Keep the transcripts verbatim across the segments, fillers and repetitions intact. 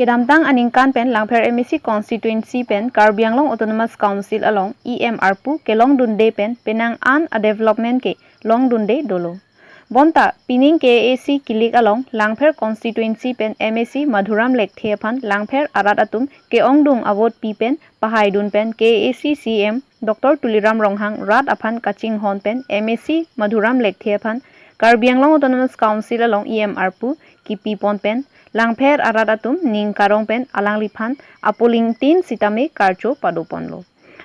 Kedamtang aningkan pen Langpher M A C constituency pen Karbi Anglong Autonomous Council along E M arpu kelongdunde pen penang an a development kelongdunde dolo. Bonta pining K A A C kilik along Langpher constituency pen M A C Madhuram Lekthe aphan Langpher arat atum ke-ongdung a-vote pi pen pahaidun pen K A A C C E M Doctor Tuliram Ronghang rat aphan kachinghon pen M A C Madhuram Lekthe aphan Karbi Anglong Autonomous Council along E M arpu kipipon pen Langpher arat atum ning karong pen alangliphan a-polling tin sitame karcho padoponlo.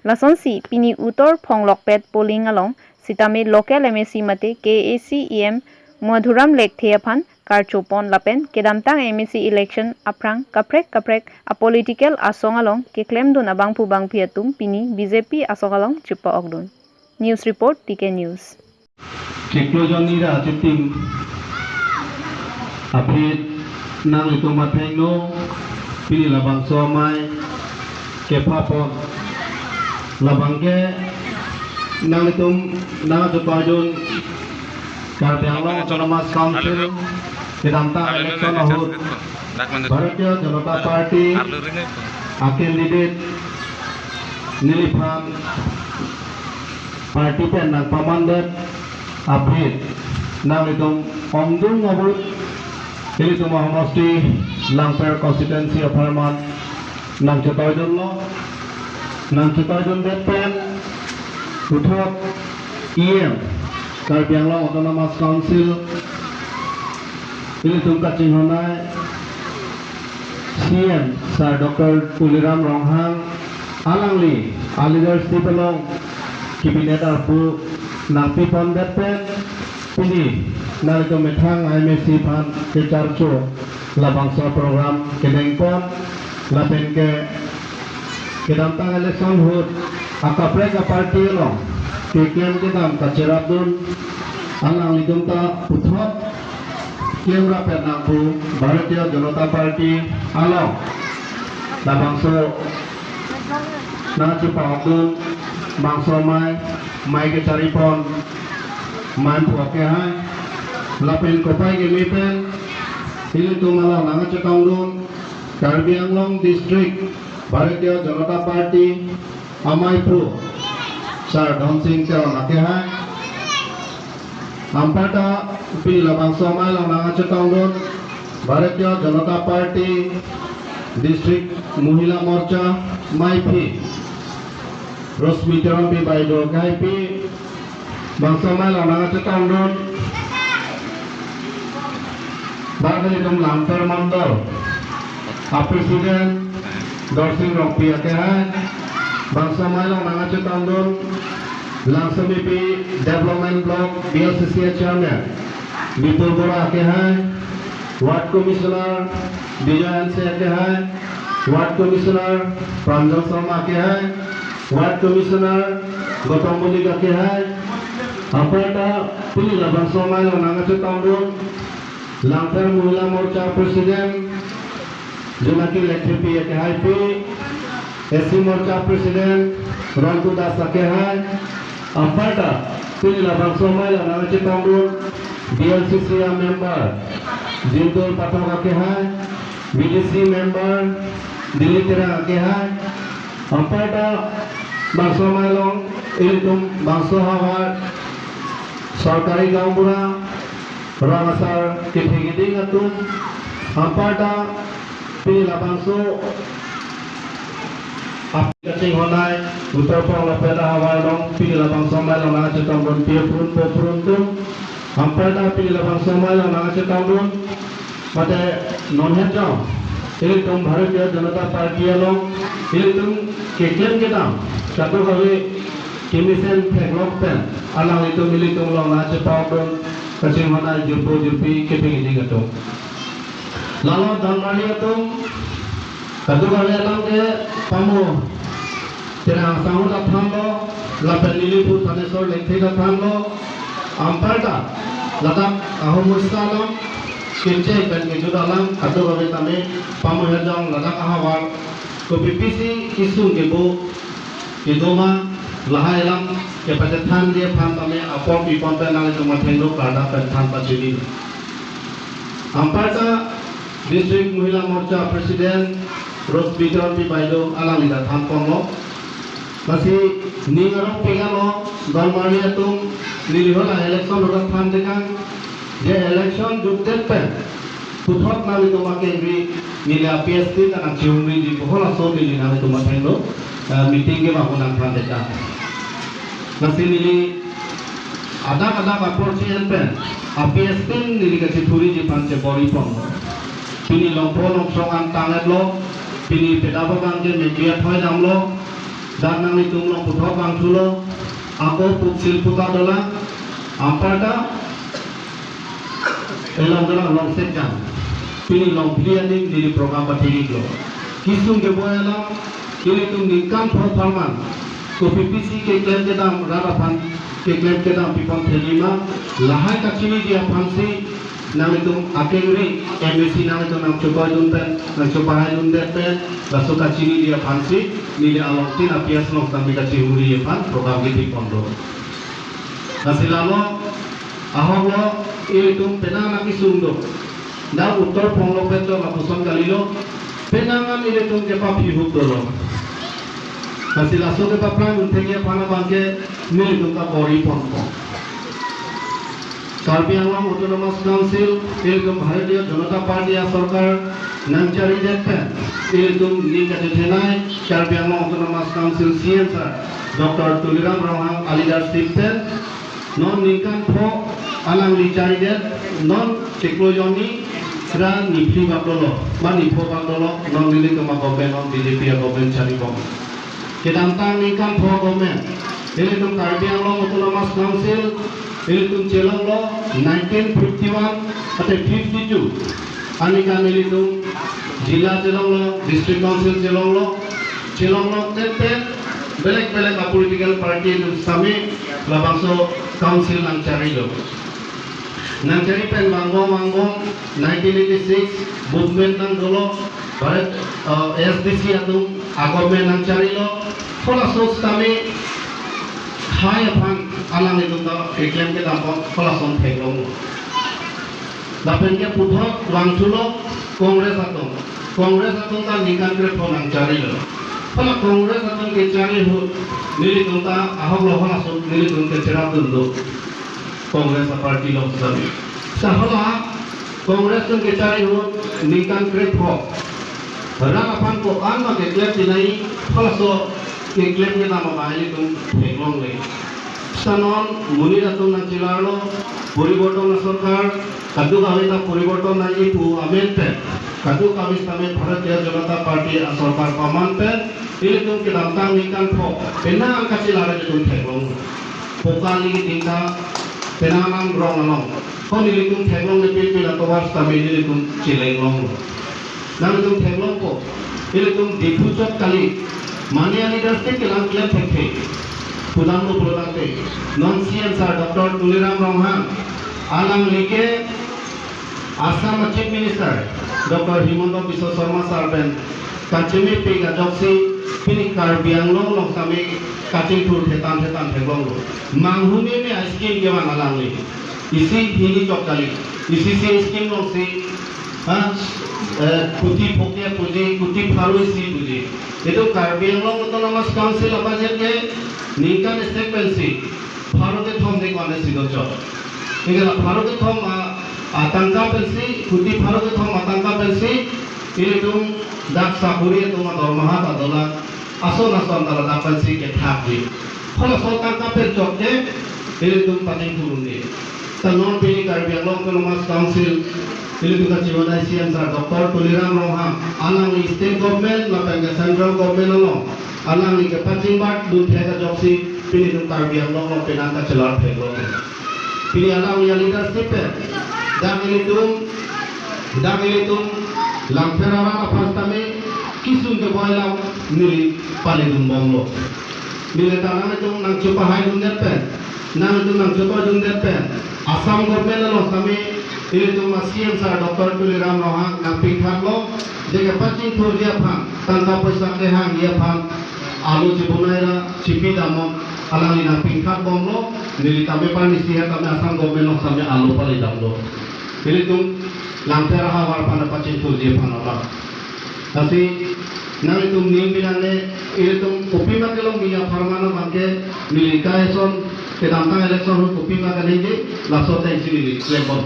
Lasonsi pini utor phonglokpet polling along sitame local M A C mate K A A C E M Madhuram Lekthe aphan karchopon lapen kedamtang M A C election aphrang kaprek kaprek a-political asong along keklemdun abangphu bangphi atum pini B J P asong along chepa-okdun. News report, T K News. Chiklo jonni ra chitim aphi nanglitum athengno pini labangso amei kephapon. Labang ke nanglitum nangchepa-okdun Karbi Anglong Autonomous Council kedamtang election ahut Bharatiya Janata Party a-candidate neliphan party pen nangpamandet aphi nanglitum ongdung a-vote ilitum ahomosti Langpher constituency apharman nangchetoidunlo, nangchetoidundet pen puthot E M Karbi Anglong Autonomous Council ilitum kachinghonnei C E M Sir Doctor Tuliram Ronghang alangli a-leadership along cabinet arpu nangpipondet pen pini nanglitum methang M A C aphan kecharcho labangso program kedengpon lapen ke kedamtang election ahut akaprek a-party along keklem kedam kacherapdun alanglitum ta puthot klemrap pen nangpu Bharatiya Janata Party along labangso nangchepa-okdun bangso amei, amei kecharipon manphu akehai lapen kopai keme pen ilitum along nangchetongdun Karbi Anglong District Bharatiya Janata Party ameiphu Sir Dhonsing Teron akehai. Anparta pini labangso amei along nangchetongdun Bharatiya Janata Party District Mohila Morcha meiphi Rosmi Teronpi baideo akehai pi. Bangso amei along nangchetongdun bang ilitum Langpher Mandal a-president Dorsing Rongpi akehai. Bangso amei along nangchetongdun Langsomipi Development Block B L C C a-chairman Bipul Bora akehai, Ward Commissioner Bijoy Hanse akehai, Ward Commissioner Pranjal Sharma akehai, Ward Commissioner Gautam Maulik akehai. Anparta pini labangso amei along nangchetongdun Langpher Mohila Morcha President Jonaki Lekthepi akehai pi, S C Morcha President Ronku Das akehai. Anparta pini labangso amei along nangchetongdun B L C C a-member Jindul Pathak akehai, B D C member Dilip Terang akehai. Anparta bangso amei along ilitum bangso ahavar sorkari gaonbura, rong asar kethe keding atum, anparta pini labangso aphi kachinghonnei utor phonglokpet ahavar along pini labangso amei along nangchetongdun pi aphrun po aphrun atum, anparta pini labangso amei along nangchetongdun mate non het jong ilitum Bharatiya Janata Party along ilitum keklem kedam kadokave kemesen theklok pen alanglitum ilitum along nangchepa-okdun kachinghonnei jirpo jirpi kethe keding atum. Lalo donmari atum, kadokave alam ke pamu Terang Sangho ta thanlo, lapen neliphu Thaneswar Lekthe ta thanlo, anparta ladak ahomosya alam, kecheng pen kejut alam kadokave tame pamu het jong ladak ahavar kopipisi kesung kebu kedo ma, lahai alam kepachethanji aphan tame apor pipon pen nanglitum athengno karda pen than pachini. Anparta District Mahila Morcha President Rosbi Teronpi Baideo alangli ta thanponlo. Lasi ning arong pegalo, Dolmarli atum, neli hala election ahut thantekang, je election jutdet pen puthot nanglitum akengri, neli a-P S T ta nangchihumriji pu halaso neli nanglitum athengno, eh, meeting kevang ahut nangthantekang. Lasi neli adap adap apor chi-en pen a-P S T neli kachithuriji aphan chebor-iponlo. Pini longpo longsong an tang-etlo, pini pedap abang ke media thoi damlo, dak nanglitum along puthot vangthulo, ako puksil puta dolang, anparta elong dolang longset jang. Pini longphli aning neli program pathiriklo. Kesung keboi alam, ilitum ningkan pho apharman kopi pisi keklem kedam rat aphan keklem kedam pipon thelima, lahai kachiniji aphansi nanglitum akengri M A C nanglitum nangchopaidun pen, nangchopahaidundet pen, laso kachiniji aphansi neli alongtin a-P S T along tangbi kachihumri aphan program kepipon do. Lasi lalo ahoklo, ilitum penang nangkesung do. Dak Uttar Phonglo pen chot lapuson kalilo, penang an ilitum kepaphi hup dolo. Lasi laso kepaphrang dunthekji aphan abang ke nelitum ta bor-iponpo. Karbi Anglong Autonomous Council, ilitum Bharatiya Janata Party asorkar nangcharidet pen, ilitum ning kachethenei Karbi Anglong Autonomous Council C M sir Doctor Tuliram Ronghang a-leadership pen, non ningkan pho alangli charidet, non chiklo jonni ra niphli bak dolo, ba nipho bak dolo, non nelitum a-government, non B J P a-government charibom. Kedamtang ningkan pho government, ilitum Karbi Anglong Autonomous Council, ilitum chelonglo nineteen fifty-one ate fifty-two. Aningkan ilitum jila chelonglo, district council chelonglo, chelonglo tenten belek belek a-political party atum sitame labangso council nangcharilo. Nangchari pen vangbom vangbom nineteen eighty-six movement nangdolo, Bharat, uh, A S D C atum a-government nangcharilo, halaso sitame khei aphan alanglitum ta keklem kedam pon halason theklonglo. Lapen ke puthot vangthulo Congress atum. Congress atum ta ningkan krepho nangcharilo. Hala Congress atum kechari ahut nelitum ta ahoklo halaso nelitum kecherap dunlo. Congress a-party along sitame. Seta hala Congress atum kechari ahut ningkan krepho rat aphan ko-an ma keklem chinei halaso keklem kedam abang ilitum theklongle. Seta non monit atum nangchelarlo, poriborton asorkar, kadokave ta poriborton nangji pu amen pen, kadokave sitame Bharatiya Janata Party asorkar paman pen, ilitum kedamtang ningkan pho, penang kachelar ilitum theklong. Poka ligi tingka, penang nang rong along. Ko nelitum theklongle pilpil atovar sitame nelitum chelenglonglo. Nanglitum theklongpo, ilitum Diphu chot kali, mane a-leadership kelang klem thekthe. Pudamlo pulotangte, non C M sir Doctor Tuliram Ronghang, alangli ke Assam Chief Minister Doctor Himanta Biswa Sarma sir pen kachemepik ajoksi pini Karbi Anglong along sitame kachingthur thetan thetan theklonglo. Manghumeme a-scheme kevang alangli. Isi hini chot kali. Isi si scheme alongsi, ha, eh, kuti phokya puji, kuti pharo isi puji. Itum Karbi Anglong Autonomous Council a-budget ke ningkan esek pensi pharo kethom de kone si dochot. Ingala pharo kethom a, atangka pensi, kuti pharo kethom atangka pensi, ilitum dak sakori atum adormaha ta dolang, ason ason ta ladak pensi kethakji. Halaso tangka pen chot ke, ilitum pating turun de. Seta non pini Karbi Anglong Autonomous Council, ilitum kachibonai C M sir Doctor Tuliram Ronghang, alangli state government lapen ke central government along alangli kepachingbat dun thek ajoksi pini itum Karbi Anglong along penang kachelar theklo. Pini alangli a-leadership pen, dak ilitum, dak ilitum Langpher arat aphan sitame kesung keboi alam neli pale dunbomlo. Neli ta nanglitum nangchopahaidundet pen, nanglitum nangchotoidundet pen, Assam government along sitame ilitum a-C M sir Doctor Tuliram Ronghang nangpingkhatlo, je kepachingthurji aphan, tangka poisa kehangji aphan, alo chibonai ra chipi damnon, alangli nangpingkhatbomlo, neli tame parnisi ha tame Assam government along sitame alo pale damlo. Ilitum Langpher ahavar aphan pachingthurji aphan lo. Lasi nanglitum ning binang ne, ilitum kopima kelong bini apharman abangke neli kai ason kedamtang election ahut kopima kaningje, laso atengsi neli klem bom.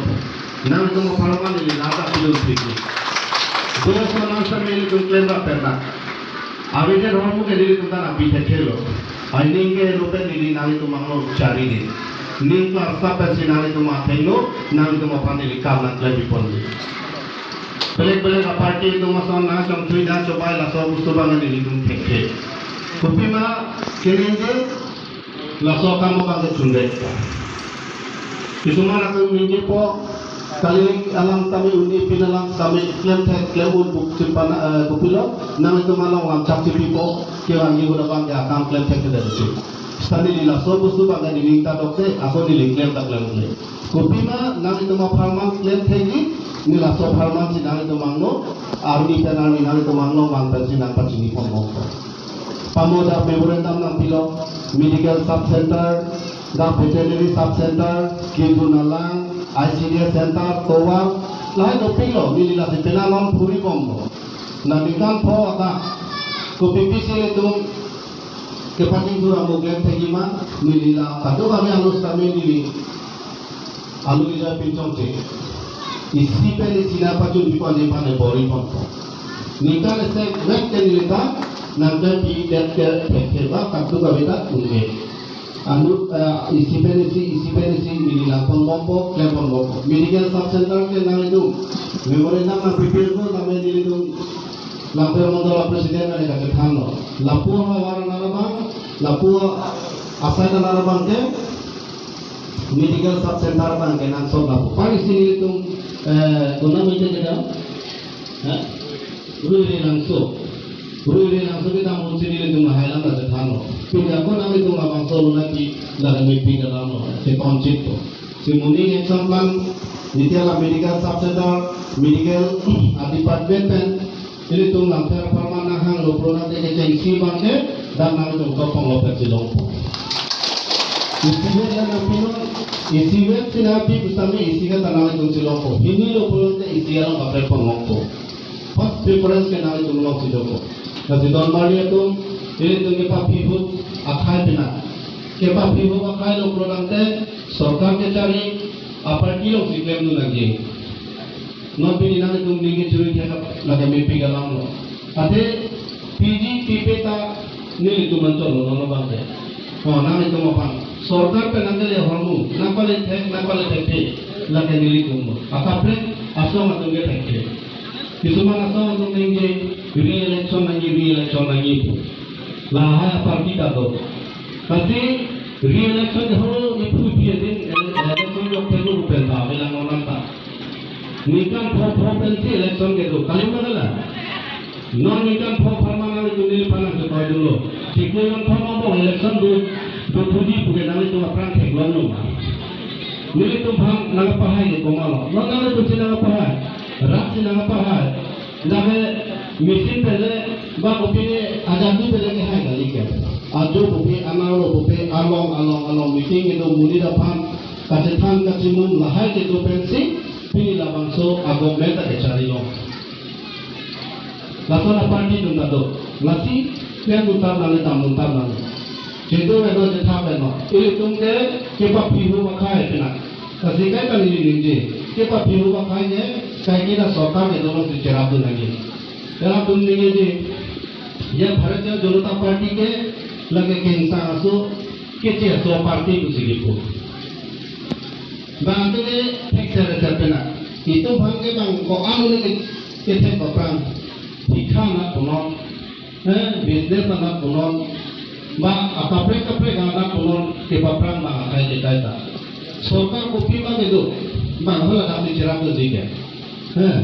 Nanglitum apharman neli ladak pidun thikji. Dos manang sa nelitum klem ra pernah. Avidin hormu ke nelitum ta nangpi thekthe lo. Ai ning ke lo pen neli nanglitum angno chari di. Ning klarsa pensi nanglitum athengno, nanglitum aphan neli kam nangklem pipon di. Belek belek aparty atum ason nangchongthui nangchobai laso bostu abang nelitum thekthe. Kopima keningje, laso akam abangke chundet. Kisuman atum ningjepo, kali alam tame un-e, pin alam tame klem thek klem un buk chipan, eh, kopilo, nanglitum along lam chak chipipo, kevangji ahut abangke akam klem thekthedet si. Seta neli laso bostu abangke neli ta dokte, ako neli klem ta klem le. Kopima nanglitum apharman klem thekji, neli laso apharman si nanglitum angno, arni pen arni nanglitum angno vang pensi nangpachini pon bom. Pamo dak memorandum nangpilo, medical sub center, dak veterinary sub center, Kirdun alang, I C D S center, tovar, lahai dopiklo, neli lasi penang non phuri bomlo. Nangli ningkan pho ata, kopi pisi ilitum kepachingthur amo klem thekji ma, neli la kadokave alus kami neli alu ija pinchong che. Isi pen isi nangpachun piponji aphan bor-i ponpo. Ningkan isi vet ke neli ta nangklem pidet ke thekthe ba kadokave ta un-e. Anu, eh, isi pen isi, isi pen isi neli nangpon bompo, klem pon bompo. Medical sub center ke nangdun. Memorandum nangpipirpo, name nelitum Langpher Mondol a-president nang kachethanlo. Lapu ahavar nang abang, lapu asai nang abangke medical sub center abangke nangsot lapu. Pari si nelitum, eh, konat mete kedam? Ha? Ruirelangso. Ruirelangso kedam ahut si nelitum lahai alam kachethanlo. Pini ako nanglitum labangso lo nangpi, ladak meeting kedamlo. Cheton chit to. Si moning action plan, niti ala medical sub center, medical, ah, department pen, ilitum Langpher apharman nanghanglo pulote kechengsi abangke, dak nangtum topong lo pensi longpo. Isivet la nangpinon, isivet si nangpi pusitame isivet ta nangtum si longpo. Hini lo pulote isi along kaprek pon longpo. First preference ke nangtum longsi dopo. Lasi don marli atum, ilitum kepaphi ahut akhai pina. Kepaphi ahut akhai lo pulotangte, sorkar kechari, aparty alongsi klemdun nangji. Non pini nangtum ning kechuri thek lake mepik alam lo. Athe piji pipe ta nelitum anchot lo non abangke. Oh, nangtum aphan. Sorkar pen nangkele ahormu, nangpale thek, nangpale thekthe, lake nelitum lo. Akaprek asong atum ke thekthe. Kisuman asong atum ningje re-election nangji, re-election nangji pu. Lahai aparty ta do. Lasi re-election ke ho iphu iphi adin ele-, election yok thek lo pen ta avelang non ta. Ningkan pho pho pensi election kedo. Kali ma kalang? Non ningkan pho apharman nangtum neliphan nangchetoidunlo. Thik ningkan pho ma bong election do, do thuji puke nanglitum aphrang theklonglo ma? Nelitum aphan nangpahai ke komatlo? Non nanglitum si nangpahai. Rat si nangpahai. Lake machine pele, ba kopine ajat di pele kehai kali ke. Ajo pupe, anarlo pupe, along, along, along meeting kedo, monit aphan kachethan kachimum lahai kedo pensi, pini labangso a-government ta kecharilo. Lason aparty atum ta do. Lasi, klemdun tap nang, damdun tap nang. Chedo veno, chetha veno. Ilitum ke kepaphi ahut akhai pina. Lasi kaita neli ningje. Kepaphi ahut akhai ne, kaike ta sorkar kedo alongsi cherapdun nangji. Cherapdun nangji. Ya Bharatiya Janata Party ke lake kengsang aso, keche aso party pusi kipu. Bang tu ke thek sere sere pena. Itum aphan ke bang ko-an le ke, kethek aphrang. Hikha nat punon. Eh, business nat punon. Ba akaprek kaprek nat punon kepaphrang bang akai kekai ta. Sorkar kopima kedo. Bang hala dam ni cherapdunji ke. Eh,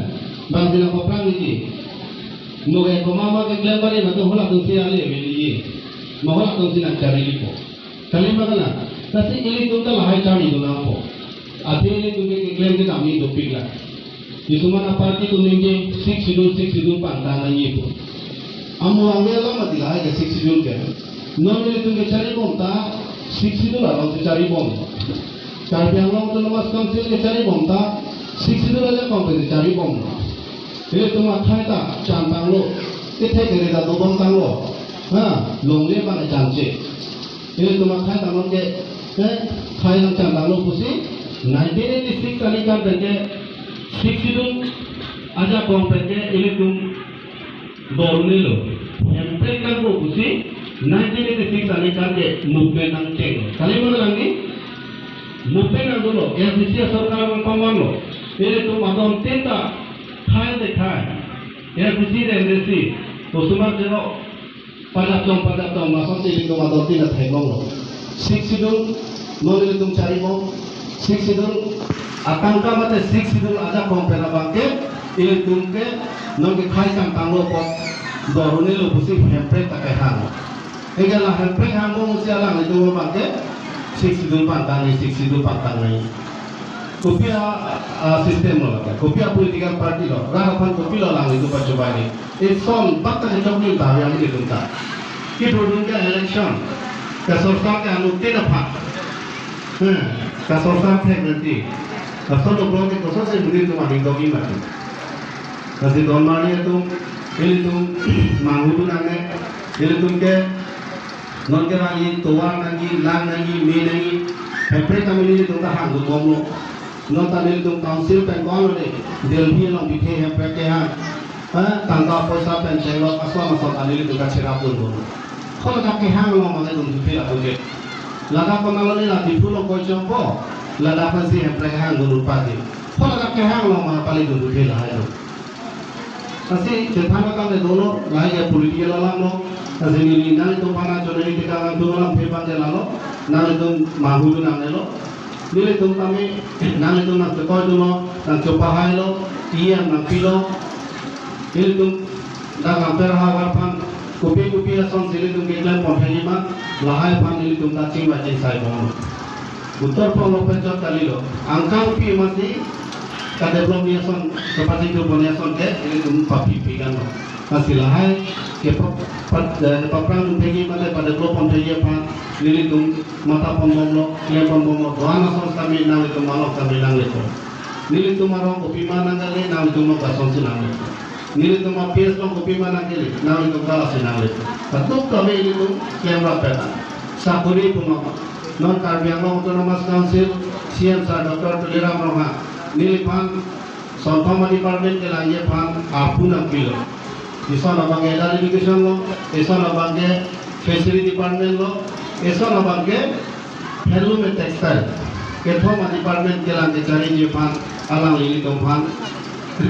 bang si nangpaphrang nangji. Mo ke komat ma keklem bari ma to halatum si ale aveli. Ma halatum si nangchari lipo. Kali ma kalang, lasi ilitum ta lahai charidun nangpo. Athe ilitum ke keklem kedam ni dopik lang. Kisuman aparty atum ningje Sixth Schedule, Sixth Schedule pangtang nangji pu. Amo angve alam mati lahai ke Sixth Schedule ke. Non ilitum kechari bom ta Sixth Schedule along kechari bom. Karbi Anglong Autonomous Council kechari bom ta Sixth Schedule ajakong pen charibom. Ilitum akhai ta chantanglo. Kethe kere ta dobomtanglo. Ha, longle abang changche. Ilitum akhai ta nonke, eh, khai nangchantanglo pusi nineteen eighty-six aningkan penke Sixth Schedule ajakong penke ilitum dornelo. Hemprek nangpo pusi nineteen eighty-six aningkan ke movement nangchenglo. Kali ma lang ni? Movement nangdolo. A D C sorkar nangpamanlo. Ilitum adon tin ta khai de khai. A D C de A D C. Osomar jero. Padap tong, padap tong, masonsi ilitum adon tin ta theklonglo. Sixth Schedule, non ilitum charibom. Sixth Schedule atangka mate Sixth Schedule ajakong pen abangke, ilitum ke nonke khai chantanglo apot dornelo pusi hemprek ta kehang. Anke la hemprek hangbom si alanglitum abangke Sixth Schedule pantang nangji, Sixth Schedule pantang nangji. Kopi a, a system lo lake, kopi a political party lo, rat aphan kopilo alanglitum pachobei ni. Eson bak ta kechoklim ta yang ilitum ta. Kidodun ke election. Kasorsar ke anut tin aphan. Hmm, kasorsar thek nanti. Lason lo block ke kosonsi budi tum aning dogji mati. Lasi don marli atum, ilitum manghu dun nangne, ilitum ke nonke vangji, tovar nangji, lang nangji, me nangji, hemprek kami ilitum ta hangdunbomlo. Non ta nelitum council pen ko-an lo de, Delhi along bithe hemprek kehang. Eh, tangka poisa pen chenglok ason ason ta nelitum kacherapdunbom. Hala ta kehang along mane dun thupi la puke. Ladak ko nalo ni la Diphu along koi chompo. Ladak pensi hemprek hangdun utpati. Hala ta kehang along mane pali dun thupi lahai lo. Lasi chethan tangte dolo, lahai ke political alam lo. Lasi neli nanglitum aphan choneri tika nangtum alam phe abangke lalo. Nanglitum manghu dun nangnelo. Nelitum kami, nanglitum nangchekoi dunlo, nangchopahailo, E M nangpilo. Nelitum dak Langpher ahavar aphan kopi kopi asonsi nelitum keklem pon thekji ma, lahai aphan nelitum ta chingvai chingsai bomlo. Uttor ponlo pen chot kalilo. Angkang pi masi kadevelop ni ason, kapachingthur pon ni ason ke, nelitum paphi pi kan lo. Lasi lahai ke pap-, pat-, eh, paprang pon thekji mate padevelop pon thekji aphan, nelitum matha ponbomlo, klem ponbomlo, do-an ason kami nanglitum malok kami nanglitum. Nelitum arong kopima nangkele, nanglitum along asonsi nangle. Nelitum a-P S along kopima nangkele, nanglitum ta lasi nangle. Kadokave ilitum klemrap peta. Sakori puma. Non Karbi Anglong Autonomous Council, C M sir Doctor Tuliram Ronghang, neliphan sonthom a-department kelangji aphan arpu nangpilo. Ison abangke adult education lo, ison abangke fishery department lo, ison abangke handloom and textile. Kethom a-department kelang kechariji aphan alangli ilitum aphan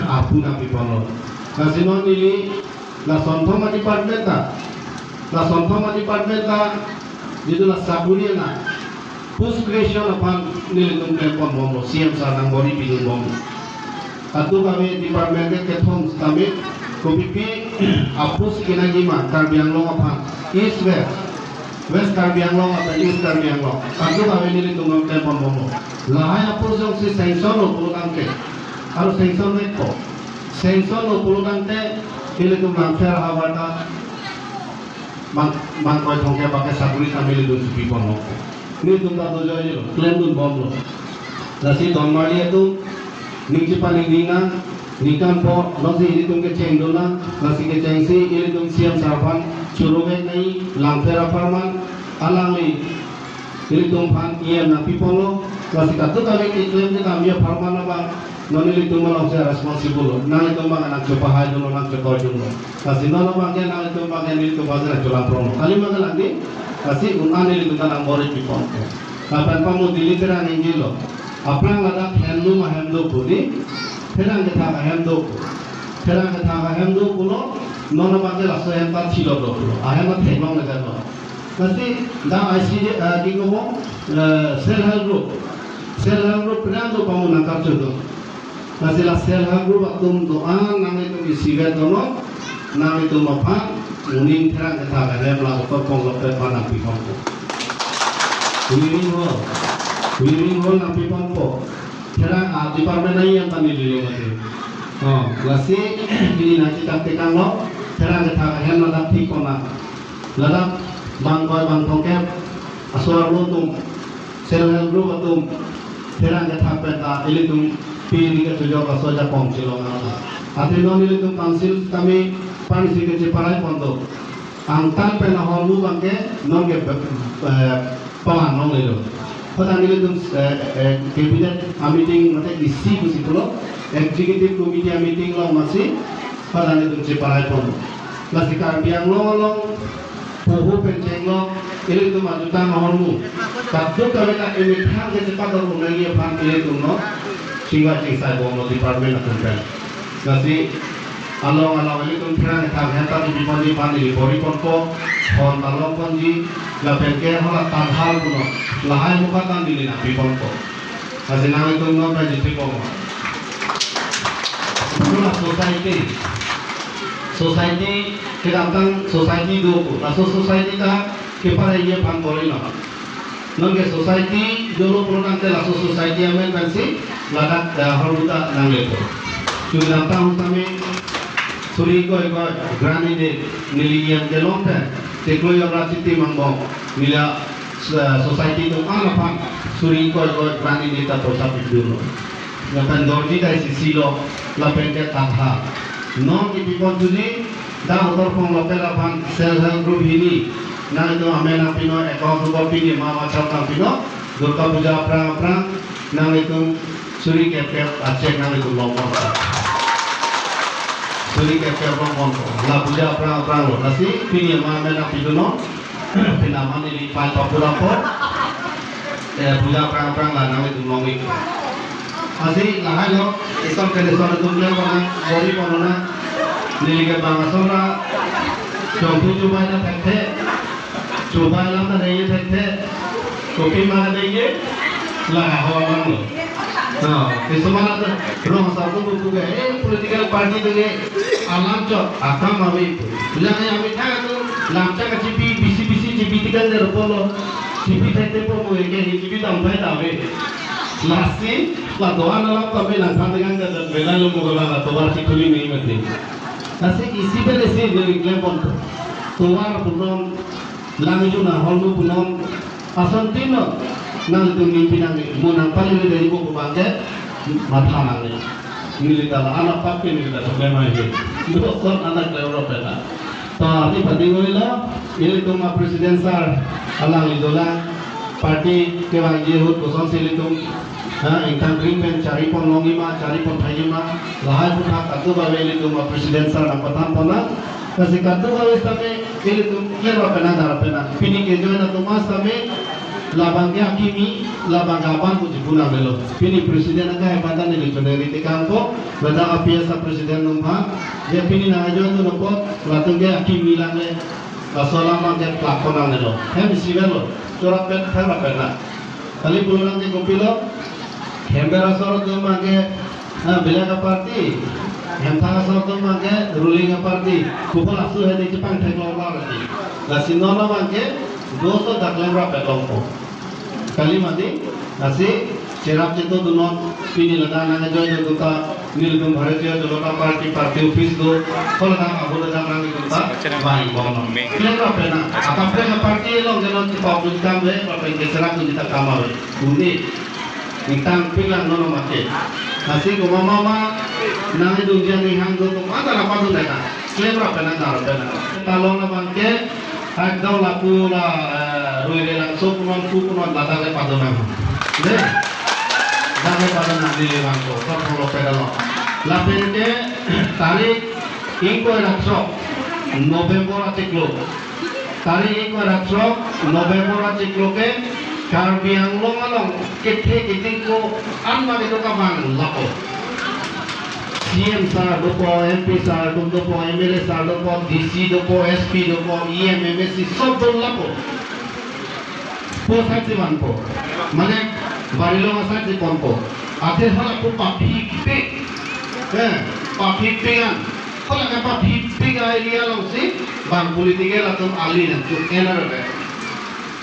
arpu nangpiponlo. Lasi non neli la sonthom a-department ta, la sonthom a-department ta, jitu la sakori na, post creation aphan nelitum klem ponbomlo, C M sir nangbor-i pidunbomlo. Kadokave department ke kethom sitame, kopipi a-post kenangji ma Karbi Anglong aphan, East West, West Karbi Anglong lapen East Karbi Anglong, kadokave nelitum klem ponbomlo. Lahai a-post jongsi sanction lo pulo tangte, aro sanction vekpo. Sanction lo pulo tangte, nelitum Langpher ahavar ta bang, bang koi thongke bangke sakori ta nelitum si piponlo. Nelitum ta dojoilo, klemdunbomlo. Lasi don marli atum, ning chepaningri nang, ningkan pho, lasi ilitum kechengdun nang, lasi kechengsi, ilitum C M sir aphan choro vek nangji, Langpher apharman, alangli ilitum aphan E M nangpiponlo, lasi kadokave keklem kedamji apharman abang, non ilitum alongsi responsible lo, nanglitum abang nangchopahaidunlo, nangchekroidunlo. Lasi non abangke nanglitum abangke nelitum abangke nangcholangpronglo. Kali ma kalang di, lasi un-an nelitum ta nangbor-i pipon. Lapen pamo Delhi Therang ingjilo. Aphrang ladak handloom ahem do pu di, therang kethak ahem do pu. Therang kethak ahem do pulo, non abangke laso ahem ta thilo do pulo. Ahem ta theklongle det lo. Lasi dak I C D, eh, kiko mo, eh, self help group. Self help group penang do pamo nangkapchun do. Lasi la self help group atum do-an nanglitum isivet donon, nanglitum aphan moning therang kethak ahem la otor ponglok pen aphan nangpiponpo. Wiring hall, wiring hall nangpiponpo. Therang a-department nangji an ta neli lo mati. Oh, lasi pini nangchethak tekanglo, therang kethak ahem ladak thik ponnang. Ladak bang koi bang thongkep aso arlo atum, self help group atum, therang kethak pen ta ilitum Pini kachojok aso ajakong chelong nang. Athe non nelitum council kami parnisi kacheparai pon do. Angtan pen ahormu abangke non ke, eh, pavan longlelo. Hadak nelitum, eh, eh, cabinet a-meeting mate isi pusi pulo, executive committee a-meeting long masi, hadak nelitum cheparai pon. Lasi Karbi Anglong along poho pen chenglok ilitum ajutang ahormu. Kadokave ta emethang ke chepador un nangji aphan ilitum non chingvai chingsai bomlo department atum pen. Lasi along along ilitum pherangke thang henta di biponji aphan ili bor-i ponpo, hon ta long ponji, lapen ke hala tanghal punon, lahai muka tan ili nangpi ponpo. Lasi nanglitum non pen jiti pon. Hala society. Society, kedamtang society do pu. Laso society ta keparai aphan bor-i non. Non ke society dolo pulo tangte laso society amen pensi ladak, eh, ahormu ta nanglepo. Kedamtang kami suri ingkoi ingkoi grant ini neli yang kelong pen. Chiklo yor ra chitim angbong. Neli, eh, society atum an aphan suri ingkoi ingkoi grant ini ta poisa pidunlo. Lapen dorji ta isi isi lo, lapen ke katha. Non kipi pon thuji, dak Uttarkhong local aphan self help group hini. Nanglitum amen nangpinon, account number pini ma WhatsApp nangpinon, Durga Puja aphrang aphrang, nanglitum suri kep kep a-cheque nanglitum long pon. Suri kep kep long pon. La puja aphrang aphrang lo. Lasi pini ma amen nangpinon. Pini amen ili pai papur apor. Eh, puja aphrang aphrang la nanglitum longji. Lasi lahai lo, ison ke ison atum yang pernah, bor-i pon nang. Neli ke bang asonra, jongtu chubai na thekthe. Chubai alam ta dengji thekthe. Kopi ma dengji, la ho alam lo. Nah, kesuman atum, rong asar atum buku ke, eh, political party atum ke, alam chot, akam ave. Yang yang kami tha atum, lam chot kachipi, bisi bisi chipi tikan der polo. Chipi thekthe po mo ke, chipi dam pai ta ave. Lasi, la doan alam ta ave, lang khan dengan dan bela lo mo la tovar chikhuli nahi mati. Lasi isi bele si neli klem pon. Tovar punon, lang juna holmu punon, ason tin non, nangtum ning pinang ni, mo nangpali le dari mo pemangke, matha nang ni. Neli ta la anak pakai neli ta sebenarnya ini. Dua son anak lewat peta. To, arni pati ngoilo, ilitum a-president sir, alangli dolang, party kevangji ahut kosonsi ilitum, ha, ingtang ring pen chari pon longji ma, chari pon thaiji ma, lahai aphuthak kadokave ilitum a-president sir nangpathan pon nang, lasi kadokave sitame ilitum klem ra penang, dar ra penang. Pini ke-join atum sitame, labang ke akimi, labang ke aban puji punang lelo. Pini president angkai abang ta neli choneri tekang ko, ladak a-P S a-president atum aphan, je pini nang-join atum apot, latum ke akimi langle, laso alam abang ke plak pon nangnelo. Hem isi avelo, chorap pen, hem ra pen na. Kali pulo nang ke kopilo, hem ber asor atum abang ke, ah, bilak a-party, hem thang asor atum abang ke ruling a-party, kupon asu hedi chepangthek long ra lagi. Lasi non abang ke, doso dak klem ra pen longpo. Kali mati, lasi cherap cheto dunnon, pini ladak nang-join atum ta, nelitum Bharatiya Janata Party, party office do, ko ladak abu ladak nanglitum ta, bang bong. Klem ra pen na, akaprek a-party along ke non chepau kuntam ve, lapen ke cherap kunji ta kam ave. Uni, ingtang pin lang non mati. Lasi komat ma ma, nangdun jan ni hang do, komat ta la padun na. Klem ra pen na, dar ra pen na. Talong abang ke, ekdom lapu la, eh, Roire Langso punon pu punon ladak le padun nang. Ne? Ladak le padun nang neli abang ko, kor polo pedalo. Lapen ke tarik ingkoi ra throk November achiklo. Tarik ingkoi ra throk November achiklo ke Karbi Anglong along kethe kejingko an ma kedo kevang lapo. C M sir dopo, M P sir atum dopo, M L A sir dopo, D C dopo, S P dopo, E M, M A C sob do lapo. Po side si vanpo. Mane, bari along a-side si ponpo. Athe hala po paphipik. Eh, paphipik an. Hala ke paphipik a-area alongsi, bang political atum ali nangtu enar be.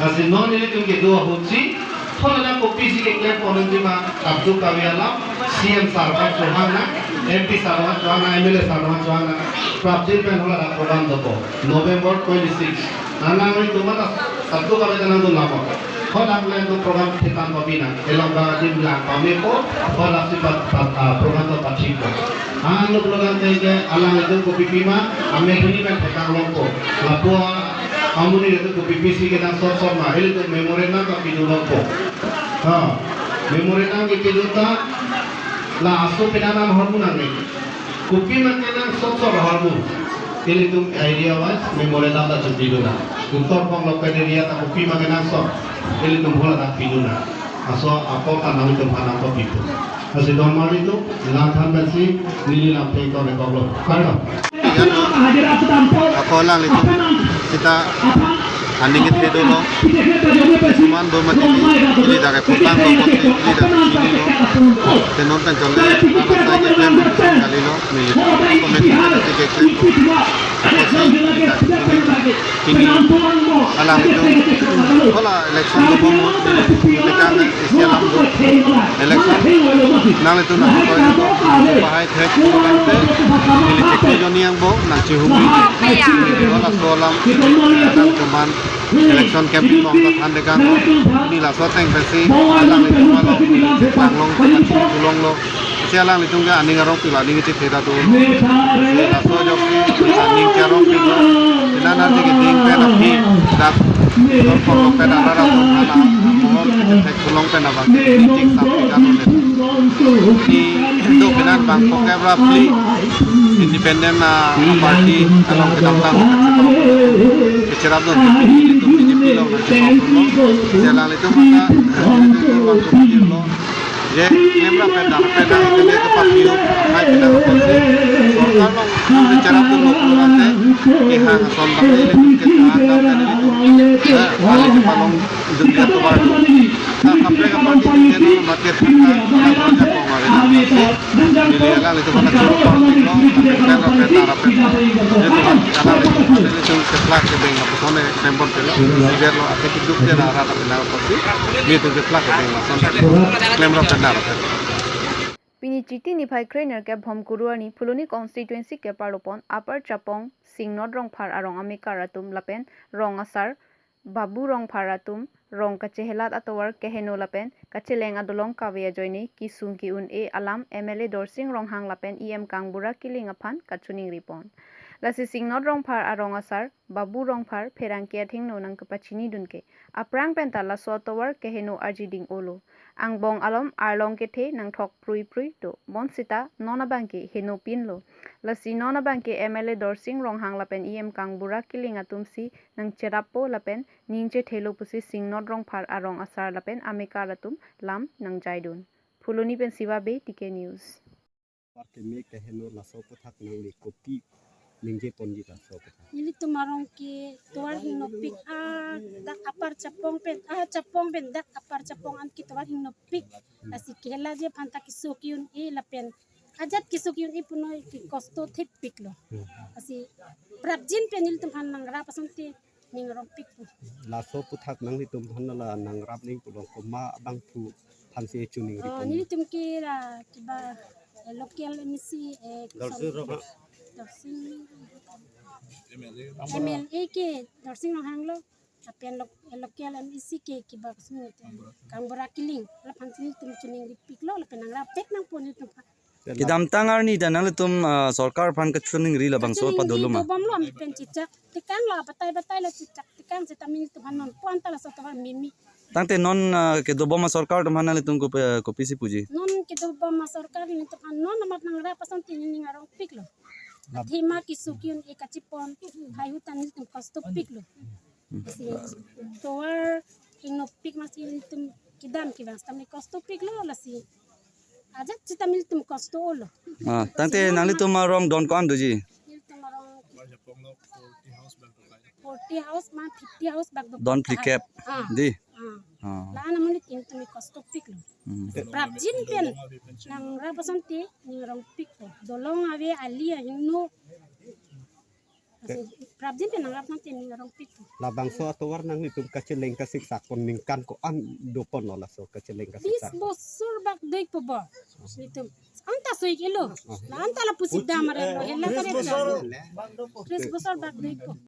Lasi non ilitum kedo ahutsi, hala kopisi keklem pon nangji ma, kadokave alam, C M sir aphan chohang nang, M P sir aphan chohang nang, M L A sir aphan chohang nang, prapjin pen hala program dopo, November twenty-six. Nang nang ri tuma ta, kadokave ta nangdun lama. Hodak lang tu program thepang pabina, elong ba adim lang pame ko, hodak si pat, pat, ah, program to pathik ko. Anu program tengke alanglitum kopi pima, amek hini pen thekang long ko. Lapu amonit atum kopi pisi kenangsot sot ma, ilitum memorandum kapidun long ko. Ha, memorandum kapidun ta, laso penang ahormu nangne. Kopi ma kenangsot sot ahormu. Ilitum idea wise memorandum ta chepidun nang. Uttor Konglok pen area ta kopi ma kenangsot. Ilitum bola ta pidun nang. Laso apor ta nanglitum aphan nangpapipon. Lasi don marli atum, la than pensi, neli lam peng ton ekok lo. Karno. Ako alanglitum sita aning kethe dolo. Suman do mati, ili dak eputang lo, mati, ili dak chini lo. Te non pen chole, rara sai keklem, kali lo, neli comment, neli keklem. Ako si, dak chini. Kini alanglitum, hola election dobom, neli keklem isi alam do. Election nanglitum nangkoi nangkoi pahai thek, neli thek joni angbong nangchihumri. Hola so alam nangtuman election campaign bom ta than dekang. Neli laso ateng pensi alanglitum along, neli thek lang long, nangchihumri long lo. Si alanglitum ke aning arongpik lo, aning chethe ta do. Si laso ajoksi aning ke arongpik lo. Sina nang si keding pen aphi dak, dak pon pen ara ra pon hala, mohon kethek sulong pen abang ke ting sap ke jalo ne. Di do kenan bang pokok ra phli independent, ah, party along kedamtang kecherap dun, itu B J P along nang chepa lo. Si alanglitum mata, ah, itu bang pokok lo. Je, klem ra pen dak, pen dak, pen dak kepapiu, hai pen dak kepapiu. Sorkar along, nang checherap dun lo pulo ante, kehang ason bang, ili ke kehang dam pen itu. Eh, kali kepalong dunia keluar. Nah, kaprek apa di dunia itu, mati kita, kita punya kong hari ini. Neli alanglitum aphan chepa lo, pen ra pen dak ra pen. Jadi, alanglitum aphan nelitum keplak kebeng lapuson e klem pon pelo. Biar lo ate kiduk dia na rata pen dak ra pen. Nelitum keplak kebeng lapuson. Klem ra pen dak ra pen. Pini Chiti niphai kre-nerkep Bhomkuru arni Phuloni constituency keparlopon Upper Chapong Singnot Rongphar arong amekar atum lapen rong asar Babu Rongphar atum rong kachehelat atovar keheno lapen kacheleng adolong kave ajoine kesung ke-un-e alam M L A Dorsing Ronghang lapen E M Kangbura Killing aphan kachiningripon. Lasi Singnot Rongphar arong asar Babu Rongphar pherangke athengno nangkepachinidun ke, aphrang penta laso atovar keheno arjiding-olo. Angbong alom arlong kethe nangthok prui prui do. Bonsita non abangke henopinlo. Lasi non abangke M L A Dorsing Ronghang lapen E M Kangbura Killing atumsi nangcherappo lapen ning chethelo pusi Singnot Rongphar arong asar lapen amekar atum lam nangjaidun. Phuloni pen Siva Bey, T K News. Tovar keme keheno laso aputhak nangli kopi ningje ponji laso aputhak? Nelitum arong ke tovar hingnopik, ah, dak Upper Chapong pen, ah, Chapong pen dak Upper Chapong an ke tovar hingnopik. Lasi kehelaji aphan ta keso ke-un-e lapen ajat keso ke-un-e punoi ke kosto thepik lo. Hmm. Lasi prapjin pen nelitum aphan nangrap asonte ning arongpik pu. Laso aputhak nanglitum aphan la nangrap ning pulo, komat abangphu aphansi chiningripon? Oh, nelitum ke la kiba, eh, local M A C, eh, Dorsing Rong-, Dorsing M L A ke Dorsing Ronghang lo. Lapen lo-, local M A C ke kiba kusum, eh, Kangbura Killing. Laphansi nelitum chiningripik lo, lapen nangrap thek nangpo nelitum aphan. Kedamtang arni ta nanglitum, ah, sorkar aphan kachiningri labangso, kachiningri padoloma? Dobom lo, ami pen chechak tekang lo, batai batai lo chechak tekang setame nelitum aphan non pon ta laso atovar mimi. Tangte non, ah, kedobom asorkar atum aphan nanglitum kopi, kopisi puji? Non kedobom asorkar nelitum aphan non amat nangrap asonte ning arongpik lo. Lap- Athema keso ke-un-e kachepon, haihui ta nelitum kostopik lo. Lasi tovar hingnopik masi nelitum kedam kevang setame kostopik lo, lasi ajat setame nelitum kosto-o lo. Ah, tangte nanglitum arong don ko-an doji? Nelitum arong forty house ma fifty house bak do. Don phlikep. Ah. Di? Ah. Ah. La-an amonit nelitum kostopik lo. Hmm. Prapjin pen nangrap asonte ning arongpik lo. Dolong ave, ali ahingno. Lasi prapjin pen nangrap asonte ning arongpik lo. Labangso atovar nanglitum kacheleng kasiksak pon ningkan ko-an dopon lo laso kacheleng kasiksak? Bis bosor bak doikpo bo. Nelitum anta soi kilo. Oh. La anta lapusi dam arelo, hela karet lo. Tris bosor bak doikpo.